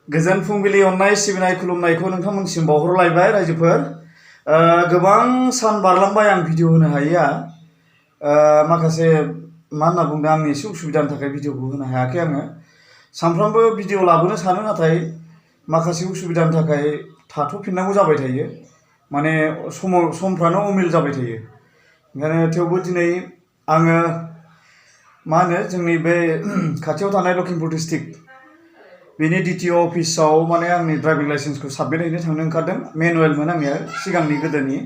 गोजोन फुंबिलि अननाय सिबिनाय खुलुमनायखौ नोंथांमोनसिम बावहरलायबाय रायजोफोर। गोबां सान बारलांबाय आं भिडिअ होनो हायैया। माखासे मा होनना बुंदों आंनि एसे उसुबिदानि थाखाय भिडिअखौ होनो हायाखै आङो। सानफ्रामबो भिडिअ लाबोनो सानो नाथाय माखासे उसुबिदानि थाखाय थाथ'फिननांगौ जाबाय थायो। माने समफ्रानो अमिल जाबाय थायो। ओंखायनो थेवबो दिनै आङो मा होनो जोंनि बे खाथियाव थानाय लखिमपुर डिस्ट्रिक्ट बेनि DTO अफिसाव माने आंनि ड्राइभिं लाइसेन्सखौ साबमिट हैनो थांनो ओंखारदों। मेनुवेलमोन आंनिया सिगांनि गोदोनि।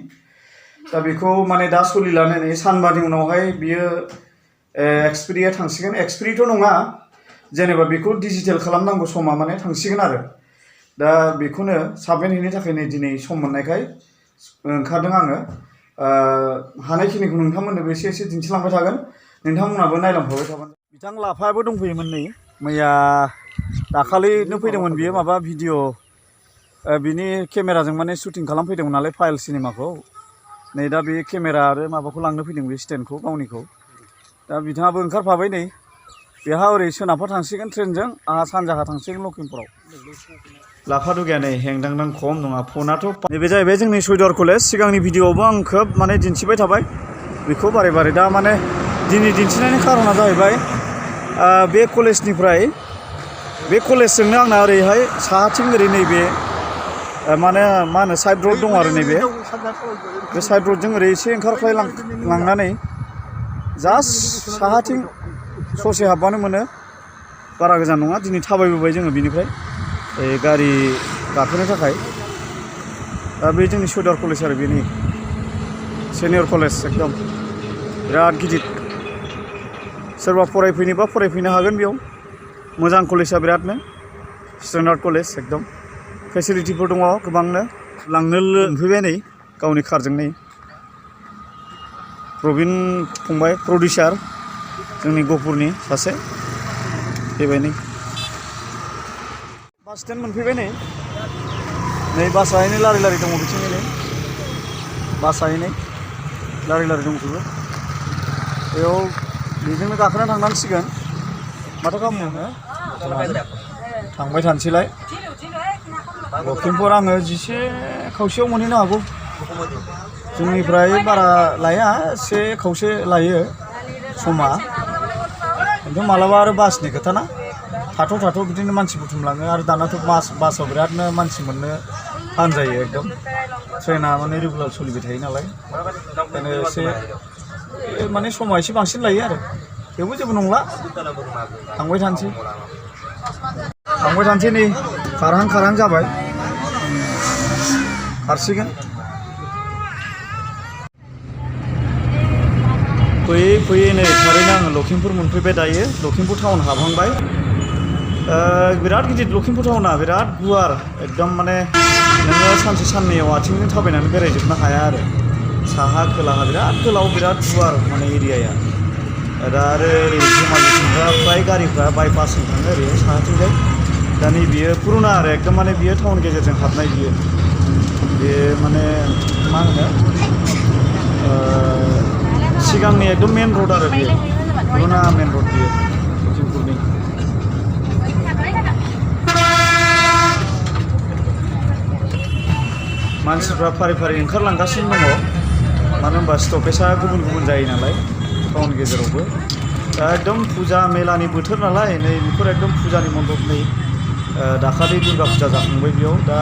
दा बेखौ माने दा सोलिलानो नै सानबानि उनावहाय बियो एक्सपिरिया थांसिगोन। एक्सपिरिथ' नङा, जेनेबा बेखौ डिजिटेल खालामनांगौ समा माने थांसिगोन आरो। दा बेखौनो साबमिट हैनो थाखाय नै दिनै सम मोननायखाय ओंखारदों आङो। हानायखिनिखौ नोंथांमोननोबो एसे एसे दिन्थिलांबाय थागोन। नोंथांमोनाबो नायलांफाबाय थागोन। बिथां लाफायाबो दंफैयोमोन नै मैया दाखालिनो फैदोंमोन बियो माबा भिडिअ बिनि केमेराजों माने शुटिं खालामफैदोंमोन नालाय फाइल सिनेमाखौ। नै दा बे केमेरा आरो माबाखौ लांनो फैदों बे स्टेन्डखौ गावनिखौ। दा बिथाङाबो ओंखारफाबाय नै। बेहा ओरै सोनाबहा थांसिगोन ट्रेनजों, आंहा सानजाहा थांसिगोन लखिमपुराव। लाफा दुगाया नै हेंदांदां खम नङा फनाथ'। नैबे जाहैबाय जोंनि सयदुवार कलेज। सिगांनि भिडिअआवबो आं खोब माने दिन्थिबाय थाबाय बेखौ बारे बारे। दा माने दिनै दिन्थिनायनि खारना जाहैबाय बे कलेजनिफ्राय बे कलेजजोंनो आंना ओरैहाय साहाथिं ओरै नैबे मा होनो साइड रड दं आरो नैबे बे साइड रडजों ओरै एसे ओंखारख्लाय लांनानै जास्ट साहाथिं ससे हाबबानो मोनो। बारा गोजान नङा। दिनै थाबायबोबाय जोङो बिनिफ्राय गारि गाखोनो थाखाय। दा बे जोंनि सयदुवार कलेज आरो बेनि सिनियर कलेज एकदम बिराद गिदिर। सोरबा फरायफैनोबा फरायफैनो हागोन बेयाव। मोजां कलेजआ बिरादनो स्टेन्डार्ड कलेज एकदम फेसिलिटिफोर दङ गोबांनो। लांनो मोनफैबाय नै गावनि कारजों नै प्रबिन फंबाय प्रडिउसार जोंनि गहपुरनि सासे फैबाय नै। बास स्टेन्ड मोनफैबाय नै बासआहायनो लारि लारि दङ बिथिंनो। बासआहायनो लारि लारि दंजोबो। बेयाव बेजोंनो गाखोना थांनांसिगोन। माथो खालामनो थांबाय थानोसैलाय। लखिमपुर आङो 10 खावसेयाव मोनहैनो हागौ। जोंनिफ्राय बारा लाया, 1 खावसे लायो समा। खिन्थु मालाबा आरो बासनि खोथाना थाथ' बिदिनो मानसि बुथुमलाङो। आरो दानाथ' बासाव बिरादनो मानसि मोननो थान जायो एकदम। ट्रेना माने रेगुलार सोलिबाय थायो नालाय ओंखायनो एसे माने समा एसे बांसिन लायो आरो। थेवबो जेबो नंला, थांबाय थानोसै नै खारहां जाबाय, खारसिगोन। फैयै नै थारैनो आङो लखिमपुर मोनफैबाय दायो। लखिमपुर टाउन हाबहांबाय। बिराद गिदिर लखिमपुर टाउना, बिराद गुवार एकदम। माने नोङो सानसे साननैयाव आथिंजों थाबायनानै बेरायजोबनो हाया आरो। साहा खोलाहा बिराद गोलाव, बिराद गुवार माने एरियाया। दा आरो ओरै धेमाजिथिंफ्रा फ्राय गारिफ्रा बायपासजों थाङो ओरै साहाथिंजाय। दा नै बियो पुरुना आरो एकदम माने बियो टाउन गेजेरजों हाबनाय बियो। बे माने मा होनो सिगांनि एकदम मेन रड आरो बियो, पुरुना मेन रड बियो लखिमपुरनि। मानसिफ्रा फारि फारि ओंखारलांगासिनो दङ। मानो होनबा स्टपेजआ गुबुन गुबुन जायो नालाय टाउन गेजेरावबो। दा एकदम फुजा मेलानि बोथोर नालाय नै बेफोर एकदम फुजानि मन्दप नै दाखालि दुर्गा फुजा जाखांबाय बेयाव दा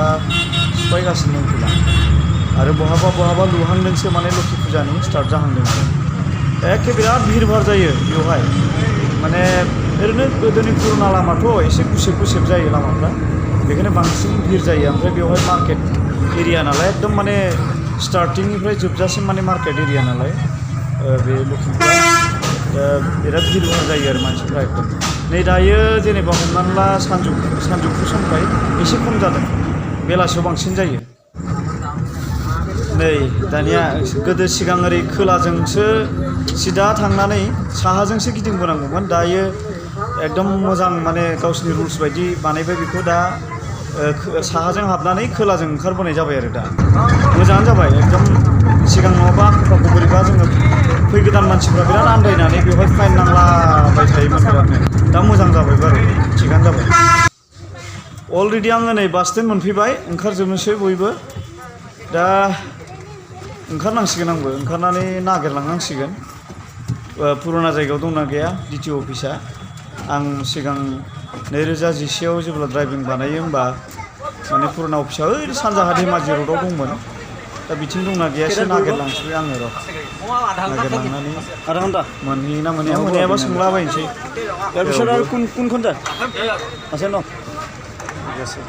सिफायगासिनो दंफैला। आरो बहाबा लुहांदोंसो माने लोखि फुजानि स्टार्ट जाहांदों आरो। एखे बिराद भिर भार जायो बेवहाय। माने ओरैनो गोदोनि पुरुना लामाथ' एसे गुसेब जायो लामाफ्रा, बेखायनो बांसिन भिर जायो। ओमफ्राय बेवहाय मार्केट एरिया नालाय एकदम माने स्टार्टिंनिफ्राय जोबजासिम माने मार्केट एरिया नालाय बे लखिमपुरा बिराद भिर भार जायो आरो मानसिफ्रा एकदम। नै दायो जेनेबा हमनानै ला सानजौफु समखाय एसे खम जादों, बेलासियाव बांसिन जायो। नै दानिया गोदो सिगां ओरै खोलाजोंसो सिदा थांनानै साहाजोंसो गिदिंबोनांगौमोन। दायो एकदम मोजां माने गावसिनि रुल्स बायदि बानायबाय बेखौ। दा साहाजों हाबनानै खोलाजों ओंखारबोनाय जाबाय आरो। दा मोजाङानो जाबाय एकदम। सिगां नङाबा आखुफाखौ बोरैबा जोङो फैगोदान मानसिफ्रा बिराद आन्दायनानै बेवहाय फाइन नांलाबाय थायोमोन बिरादनो। दा मोजां जाबाय बारु, थिगानो जाबाय। अलरेडि आङो नै बास स्टेन्ड मोनफैबाय ओंखारजोबनोसै बयबो दा ओंखारनांसिगोन आंबो ओंखारनानै नागिरलांनांसिगोन पुराना जायगायाव दंना गैया DTO अफिसा आं सिगां 2011आव जेब्ला ड्राइभिं बानायो होमबा माने पुराना अफिसा ओइ सानजाहा धेमाजि र'डआव दंमोन दा बिथिं दंना गैयासो नागिरलांसै आङो र' नागिरलांनानै आधा घन्टा मोनहैयो ना मोनहैया मोनहैयाबा सोंलाबायनोसै दा बिसोर आरो কোন যায় আছে ন ঠিক আছে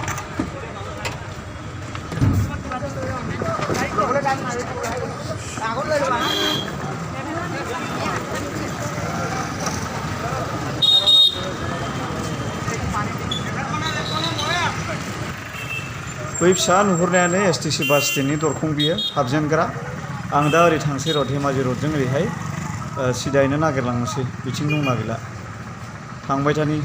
बै फिसा नुहुरनायानो STC बास स्टेन्डनि दरखं बियो हाबजेनग्रा आं दा ओरै थांसै र' धेमाजि र'डजों ओरैहाय सिदायैनो नागिरलांनोसै बिथिं दंना गैला थांबाय थानि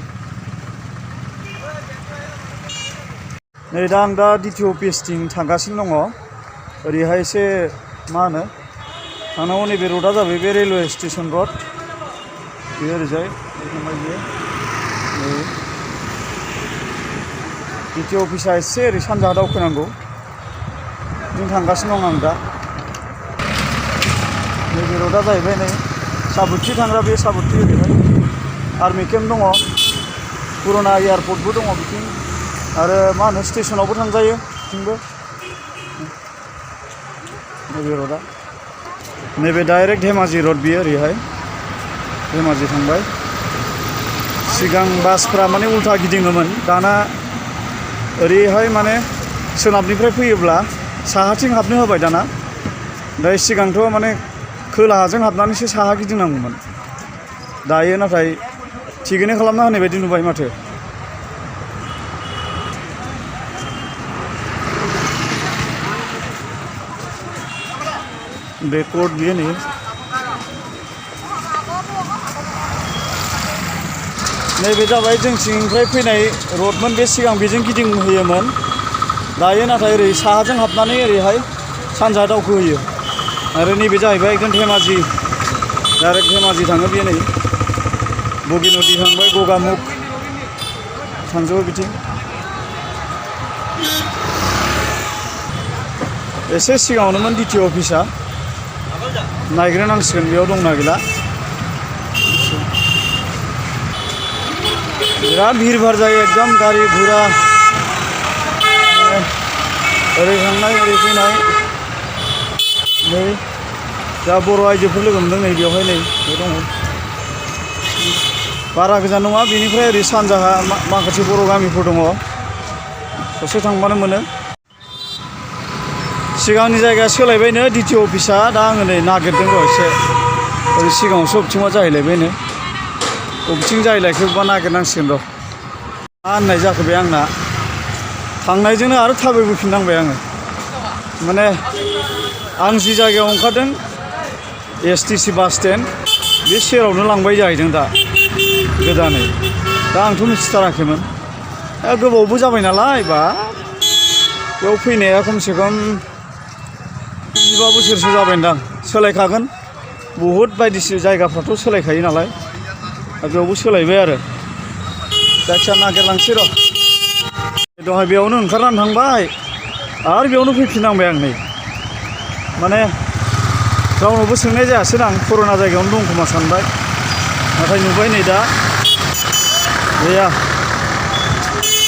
नै दा आं दा DTO अफिसथिं थांगासिनो दङ ओरैहाय एसे मा होनो थांनांगौ नैबे र'डआ जाबाय बे रेलवे स्टेसन र'ड बेयो ओरैजाय थांबाय बियो नै DTO अफिसा एसे ओरै सानजाहा दावखोनांगौ बिथिं थांगासिनो दं आं दा नैबे र'डआ जाहैबाय नै साबुथि थांग्रा बे साबुथि ओरैहाय आर्मि केम्प दङ पुराना एयारपर्टबो दङ बिथिं आरो मा होनो स्टेसनावबो थांजायो बिथिंबो नैबे र'डआ नैबे डाइरेक्ट धेमाजि र'ड बियो ओरैहाय धेमाजि थांबाय सिगां बासफ्रा माने उल्था गिदिङोमोन दाना ओरैहाय माने सोनाबनिफ्राय फैयोब्ला साहाथिं हाबनो होबाय दाना दा सिगांथ' माने खोलाहाजों हाबनानैसो साहा गिदिंनांगौमोन दायो नाथाय थिगैनो खालामना होनाय बायदि नुबाय माथो बे कर्ट बियो नै नैबे जाबाय जोंथिंनिफ्राय फैनाय र'डमोन बे सिगां बेजों गिदिंहोयोमोन दायो नाथाय ओरै साहाजों हाबनानै ओरैहाय सानजाहा दावखोहोयो आरो नैबे जाहैबाय एकदम धेमाजि डाइरेक्ट धेमाजि थाङो बेयो नै बगिनदि थांबाय गगामुख थांजोबो बिथिं एसे सिगाङावनोमोन DTO अफिसा नायग्रोनांसिगोन बेयाव दंना गैला बिराद भिर-भार जायो एकदम गारि घुरा ओरै थांनाय ओरै फैनाय नै दा बर' आइजोफोर लोगो मोनदों नै बेवहाय नै बे दङ बारा गोजान नङा बेनिफ्राय ओरै सानजाहा माखासे बर' गामिफोर दङ ससे थांबानो मोनो सिगांनि जायगाया सोलायबायनो DTO अफिसा दा आङो नै नागिरदों र' एसे ओरै सिगाङावसो बबेथिंबा जाहैलायबायनो बबेथिं जाहैलायखोबा नागिरनांसिगोन र' मा होननाय जाखो बे आंना थांनायजोंनो आरो थाबायबोफिननांबाय आङो माने आं जि जायगायाव ओंखारदों STC बास स्टेन्ड बे सेरावनो लांबाय जाहैदों दा गोदानै दा आंथ' मिथिथाराखैमोन गोबावबो जाबाय नालाय बा बेयाव फैनाया खमसे खम 15 बोसोरसो जाबायदां सोलायखागोन बहुद बायदिसिना जायगाफ्राथ' सोलायखायो नालाय बेयावबो सोलायबाय आरो जायखिया नागिरलांसै र' दहाय बेयावनो ओंखारनानै थांबाय आरो बेयावनो फैफिननांबाय आं नै माने रावनावबो सोंनाय जायासै आं पुराना जायगायावनो दं खोमा सानबाय नाथाय नुबाय नै दा गैया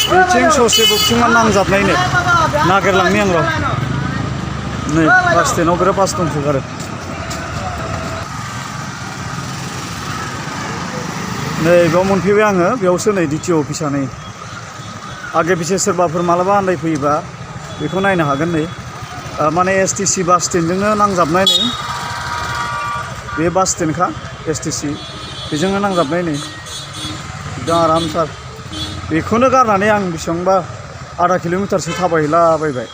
बेथिं ससे बबेथिंबा नांजाबनायनो नागिरलांनि आं र' नै बास स्टेन्डआव बिराद बास दंसोगारो नै बेयाव मोनफैबाय आङो बेयावसो नै DTO अफिसा नै आगे पिछे सोरबाफोर मालाबा आन्दायफैयोबा बेखौ नायनो हागोन नै माने STC बास स्टेन्डजोंनो नांजाबनाय नै बे बास स्टेन्डखा STC बेजोंनो नांजाबनाय नै एकदम आरामथार बेखौनो गारनानै आं बेसेबांबा आधा किल'मिटारसो थाबायहैलाबायबाय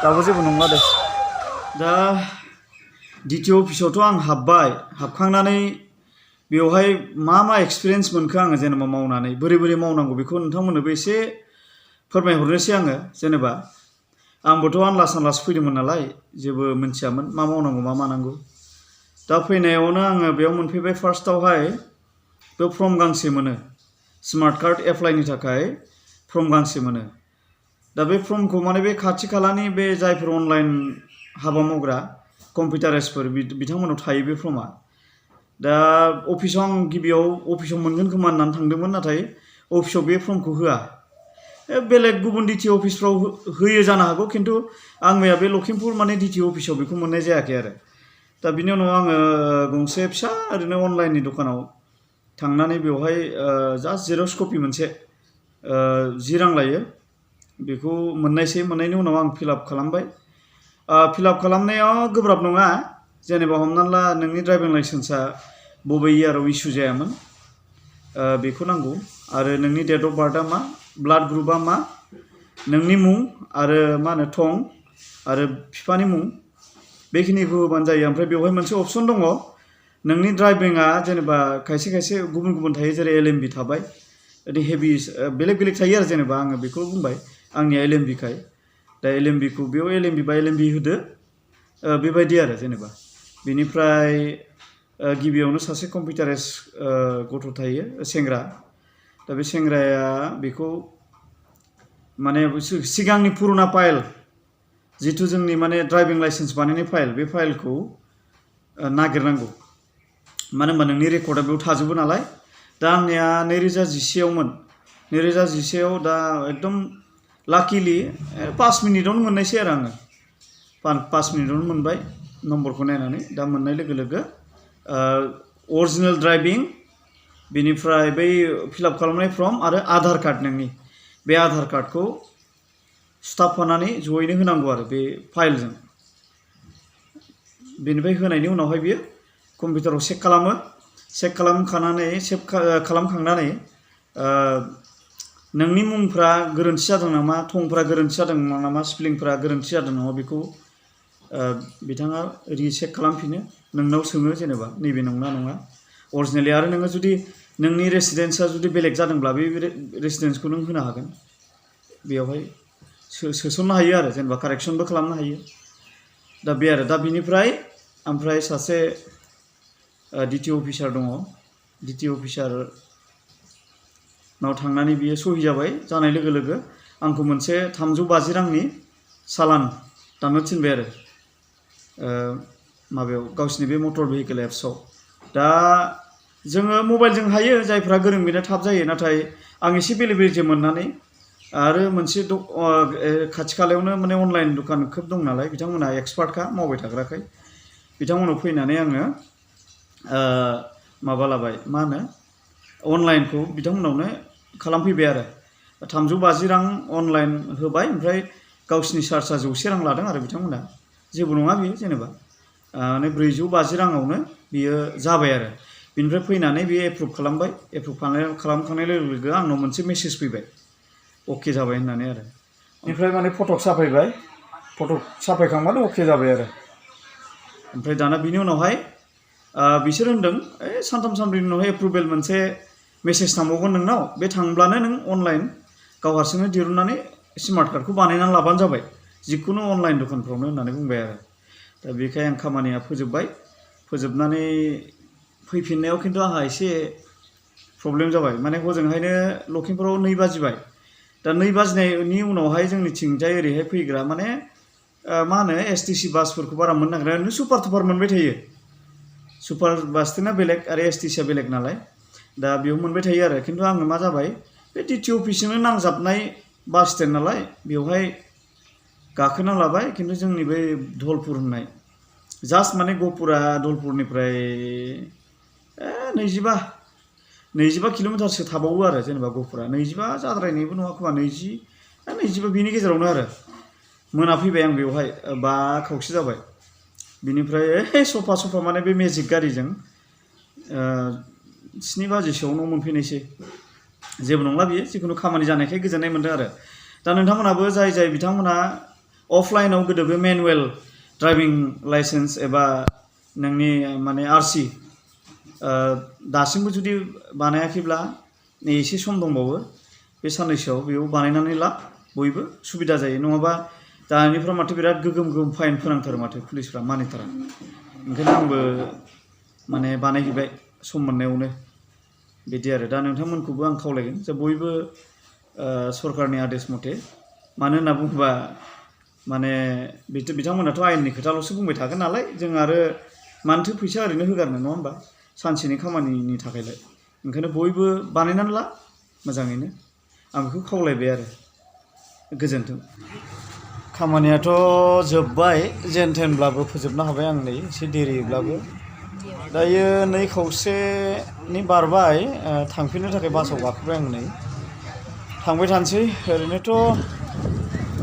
दाबो जेबो नंला दे दा DTO अफिसावथ' आं हाबखांनानै बेवहाय मा एक्सपिरियेन्स मोनखो आङो जेनेबा मावनानै बोरै मावनांगौ बेखौ नोंथांमोननोबो एसे फोरमायहरनोसै आङो जेनेबा आंबोथ' आनलास फैदोंमोन नालाय जेबो मिथियामोन मा मावनांगौ मा मानांगौ दा फैनायावनो आङो बेयाव मोनफैबाय फार्स्टआवहाय बे फर्म गांसे मोनो स्मार्ट कार्ड एप्लाइनि थाखाय फर्म गांसे मोनो दा बे फर्मखौ माने बे खाथि खालानि बे जायफोर अनलाइन हाबा मावग्रा कम्पिउटाराइजफोर बिथांमोनाव थायो बे फर्मा दा अफिसाव आं गिबियाव अफिसाव मोनगोन खोमा होननानै थांदोंमोन नाथाय अफिसाव बे फर्मखौ होआ बेलेग गुबुन DTO अफिसफ्राव होयो जानो हागौ खिन्थु आं मैया बे लखिमपुर माने DTO अफिसाव बेखौ मोननाय जायाखै आरो दा बिनि उनाव आङो गंसे फिसा ओरैनो अनलाइननि दखानाव थांनानै बेवहाय जास्ट जेरक्स कपि मोनसे 10 रां लायो बेखौ मोननायनि उनाव आं फिलआप खालामबाय फिलआप खालामनायाव गोब्राब नङा जेनेबा हमनानै ला नोंनि ड्राइभिं लाइसेन्सआ बबे इयाराव इसु जायामोन बेखौ नांगौ आरो नोंनि डेट अफ बार्थआ मा ब्लाड ग्रुपआ मा नोंनि मुं आरो मा होनो थं आरो बिफानि मुं बेखिनिखौ होबानो जायो ओमफ्राय बेवहाय मोनसे अपसन दङ नोंनि ड्राइभिंआ जेनेबा खायसे गुबुन गुबुन थायो जेरै LMB थाबाय ओरै हेभि बेलेग बेलेग थायो आरो जेनेबा आङो बेखौ बुंबाय आंनिया LMB खाय दा LMB खौ बेयाव LMB बा LMB होदो बेबायदि आरो जेनेबा बेनिफ्राय गिबियावनो सासे कम्पिउटाराइज गथ' थायो सेंग्रा दा बे सेंग्राया बेखौ माने सिगांनि पुरुना फाइल जिथु जोंनि माने ड्राइभिं लाइसेन्स बानायनाय फाइल बे फाइलखौ नागिरनांगौ मानो होनबा नोंनि रेकर्डआ बेयाव थाजोबो नालाय दा आंनिया 2011आवमोन 2011आव दा एकदम लाकिलि 5 मिनिटावनो मोननायसै आरो आङो 5 मिनिटावनो मोनबाय नम्बरखौ नायनानै दा मोननाय लोगो लोगो अरिजिनेल ड्राइभिं बेनिफ्राय बै फिलआप खालामनाय फर्म आरो आधार कार्ड नोंनि बे आधार कार्डखौ सुथाबफानानै जयैनो होनांगौ आरो बे फाइलजों बेनिफ्राय होनायनि उनावहाय बियो कम्पिउटाराव चेक खालामखांनानै नोंनि मुंफ्रा गोरोन्थि जादों नामा थंफ्रा गोरोन्थि जादों नामा स्पेलिंफ्रा गोरोन्थि जादों नामा बेखौ बिथाङा रिचेक खालामफिनो नोंनाव सोङो जेनेबा नैबे नंना नङा अरिजिनेलि आरो नोङो जुदि नोंनि रेसिडेन्सआ जुदि बेलेग जादोंब्ला बे रेसिडेन्सखौ नों होनो हागोन बेयावहाय सोसननो हायो आरो जेनेबा कारेक्सनबो खालामनो हायो दा बे आरो दा बिनिफ्राय ओमफ्राय सासे DTO अफिसार दङ DTO अफिसारनाव थांनानै बियो सहि जाबाय जानाय लोगो लोगो आंखौ मोनसे 350 रांनि सालान दाननो थिनबाय आरो माबायाव गावसिनि बे मटर भेहिकेल एप्सआव दा जोङो मबाइलजों हायो जायफ्रा गोरों बेना थाब जायो नाथाय आं एसे बेले मोननानै आरो मोनसे खाथि खालायावनो माने अनलाइन दखान खोब दं नालाय बिथांमोनहा एक्सपार्टखा मावबाय थाग्राखाय बिथांमोनाव फैनानै आङो माबा लाबाय मा होनो अनलाइनखौ बिथांमोनावनो खालामफैबाय आरो 350 रां अनलाइन होबाय ओमफ्राय गावसिनि चार्जआ 100 रां लादों आरो बिथांमोना जेबो नङा बियो जेनेबा माने 450 राङावनो बियो जाबाय आरो बिनिफ्राय फैनानै बियो एप्रुभ खालामबाय एप्रुभ खालामखांनाय लोगो लोगो आंनाव मोनसे मेसेज फैबाय अके जाबाय होननानै आरो ओमफ्राय माने फटक साफायखांबानो अके जाबाय आरो ओमफ्राय दाना बिनि उनावहाय बिसोर होनदों सानथाम सानब्रैनि उनावहाय एप्रुभेल मोनसे मेसेज थांबावगोन नोंनाव बे थांब्लानो नों अनलाइन गाव हारसिंनो दिरुननानै स्मार्ट कार्डखौ बानायनानै लाबानो जाबाय जिखुनु अनलाइन दखानफ्रावनो होननानै बुंबाय आरो दा बेखाय आं खामानिया फोजोबनानै फैफिननायाव खिन्थु आंहा एसे प्रब्लेम जाबाय माने हजोंहायनो लखिमपुराव 2 बाजिबाय दा 2 बाजिनायनि उनावहाय जोंनिथिंजाय ओरैहाय फैग्रा माने मा होनो STC बासफोरखौ बारा मोननो नागिरा ओरैनो सुपार थुपार मोनबाय थायो सुपार बास स्टेन्डआ बेलेग आरो STCआ बेलेग नालाय दा बेयाव मोनबाय थायो आरो खिन्थु आङो मा जाबाय बे DTO अफिसजोंनो नांजाबनाय बास स्टेन्ड नालाय बेवहाय गाखोना लाबाय खिन्थु जोंनि बै धलपुर होननाय जास्ट माने गहपुरा धलपुरनिफ्राय 25 किल'मिटारसो थाबावो आरो जेनेबा गहपुरा 25 जाद्रायनायबो नङा खोमा 20 बिनि गेजेरावनो आरो मोनाफैबाय आं बेवहाय 5 खावसे जाबाय बिनिफ्राय सफा माने बे मेजिक गारिजों 7 बाजिसोआव न' मोनफैनायसै जेबो नंला बियो जिखुनु खामानि जानायखाय गोजोननाय मोनदों आरो दा नोंथांमोनाबो जाय बिथांमोना अफलाइनाव गोदो बे मेनुवेल ड्राइभिं लाइसेन्स एबा नोंनि माने RC दासिमबो जुदि बानायाखैब्ला एसे सम दंबावो बे साननैसोआव बेयाव बानायनानै ला बयबो सुबिदा जायो नङाबा दानिफ्राय माथो बिराद गोगोम फाइन फोनांथारो माथो पुलिसफ्रा मानिथारा ओंखायनो आंबो माने बानायहैबाय सम मोननायावनो बिदि आरो दा नोंथांमोनखौबो आं खावलायगोन जे बयबो सरकारनि आदेश मथे मानो होनना बुङोबा माने बिथांमोनाथ' आयेननि खोथाल'सो बुंबाय थागोन नालाय जों आरो मानोथो फैसा ओरैनो होगारनो नङा होमबा सानसेनि खामानिनि थाखायलाय ओंखायनो बयबो बानायनानै ला मोजाङैनो आं बेखौ खावलायबाय आरो गोजोन्थों खामानियाथ' जोब्बाय जेन थेनब्लाबो फोजोबनो हाबाय आं नै एसे देरिब्लाबो दायो 2:30 बारबाय थांफिननो थाखाय बासाव गाखोबाय आं नै थांबाय थानोसै ओरैनोथ'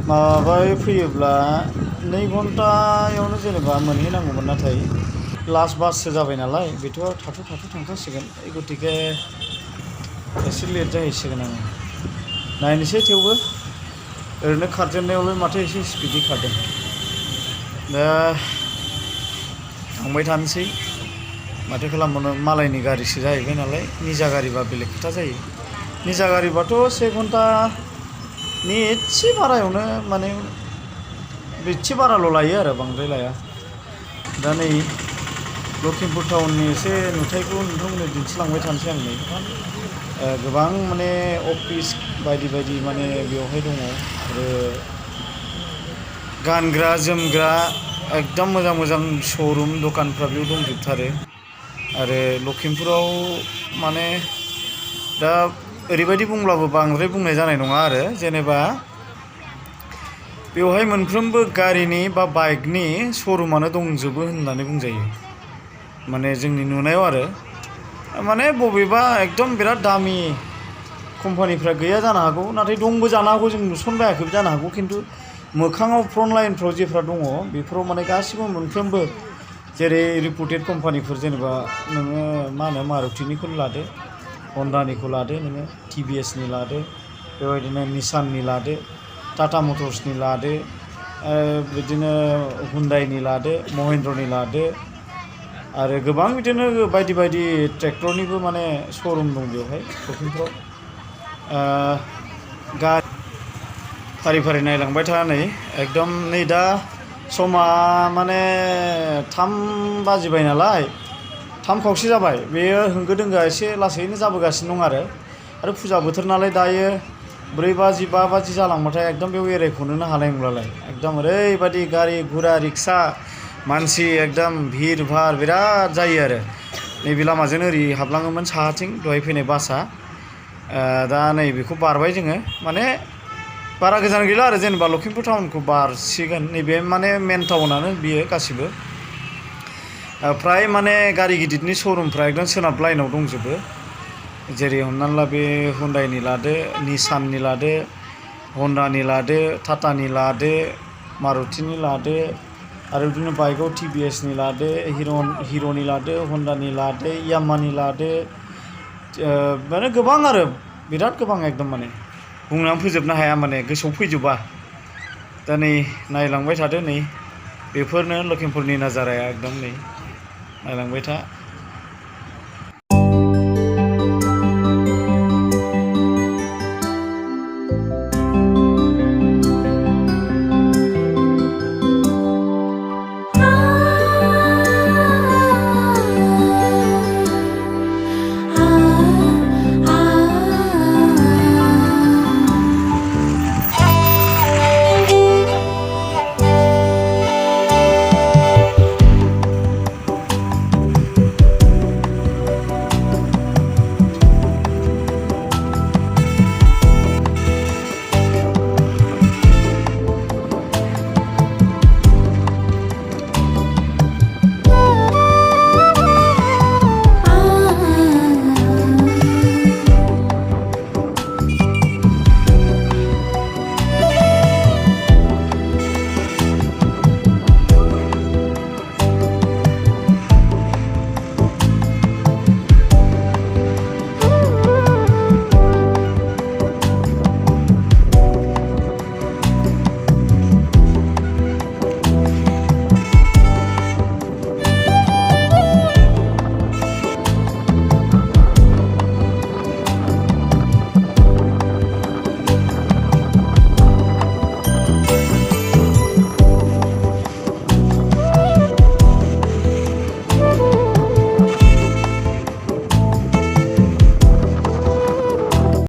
माबाय फैयोब्ला 2 घन्टायावनो जेनेबा मोनहैनांगौमोन नाथाय लास्ट बाससो जाबाय नालाय बेथ' थाथ' थांखासिगोन गतिके एसे लेट जाहैसिगोन आङो नायनोसै थेवबो ओरैनो खारजेननायावलाय माथो एसे स्पिडै खारदों दा थांबाय थानोसै माथो खालामबावनो मालायनि गारिसो जाहैबाय नालाय निजा गारिबा बेलेग खोथा जायो निजा गारिबाथ' 1 घन्टानि एसे बारायावनो माने एसे बाराल' लायो आरो बांद्राय लाया दा नै लखिमपुर टाउननि एसे नुथायखौ नोंथांमोननो दिन्थिलांबाय थानोसै आं नै गोबां माने अफिस बायदि बायदि माने बेवहाय दङ आरो गानग्रा जोमग्रा एकदम मोजां मोजां श'रुम दखानफ्रा बेयाव दंजोबथारो आरो लखिमपुराव माने दा ओरैबायदि बुंब्लाबो बांद्राय बुंनाय जानाय नङा आरो जेनेबा बेवहाय मोनफ्रोमबो गारिनि बा बाइकनि श'रुमानो दंजोबो होननानै बुंजायो माने जोंनि नुनायाव आरो माने बबेबा एकदम बिराद दामि कम्पानिफ्रा गैया जानो हागौ नाथाय दंबो जानो हागौ जों नुसनबायाखैबो जानो हागौ खिन्थु मोखाङाव फ्रन्ट लाइनफ्राव जेफ्रा दङ बेफोराव माने गासिबो मोनफ्रोमबो जेरै रिपुटेड कम्पानिफोर जेनेबा नोङो मा होनो मारुतिनिखौनो लादो हन्डानिखौ लादो नोङो टिभिएसनि लादो बेबायदिनो निसाननि लादो टाटा मटर्सनि लादो बिदिनो हुन्डाइनि लादो महिन्द्रनि लादो आरो गोबां बिदिनो बायदि बायदि ट्रेक्टरनिबो माने श'रुम दं बेवहाय लखिमपुराव फारि फारि नायलांबाय था नै एकदम नै दा समा माने 3 बाजिबाय नालाय 3 खावसे जाबाय बेयो होंगो दोंगोआ एसे लासैनो जाबोगासिनो दं आरो फुजा बोथोर नालाय दायो 4 बाजि 5 बाजि जालांबाथाय एकदम बेयाव एरायख'नोनो हानाय नंलालाय एकदम ओरैबायदि गारि गुरा रिक्सा मानसि एकदम भिर भार बिराद जायो आरो नैबे लामाजों ओरै हाबलाङोमोन साहाथिं दहाय फैनाय बासआ दा नै बेखौ बारबाय जोङो माने बारा गोजान गैला आरो जेनेबा लखिमपुर टाउनखौ बारसिगोन नैबे माने मेन टाउनानो बियो गासिबो फ्राय माने गारि गिदिरनि श'रुमफ्रा एकदम सोनाब लाइनाव दंजोबो जेरै हमनानै ला बे हुन्डाइनि लादो निसाननि लादो हन्डानि लादो टाटानि लादो मारुतिनि लादो आरो बिदिनो बाइकआव टिभिएसनि लादो हिर'नि लादो हन्डानि लादो यामानि लादो माने गोबां आरो बिराद गोबां एकदम माने बुंनानै फोजोबनो हाया माने गोसोआव फैजोबा दा नै नायलांबाय थादो नै बेफोरनो लखिमपुरनि नाजाराया एकदम नै नायलांबाय था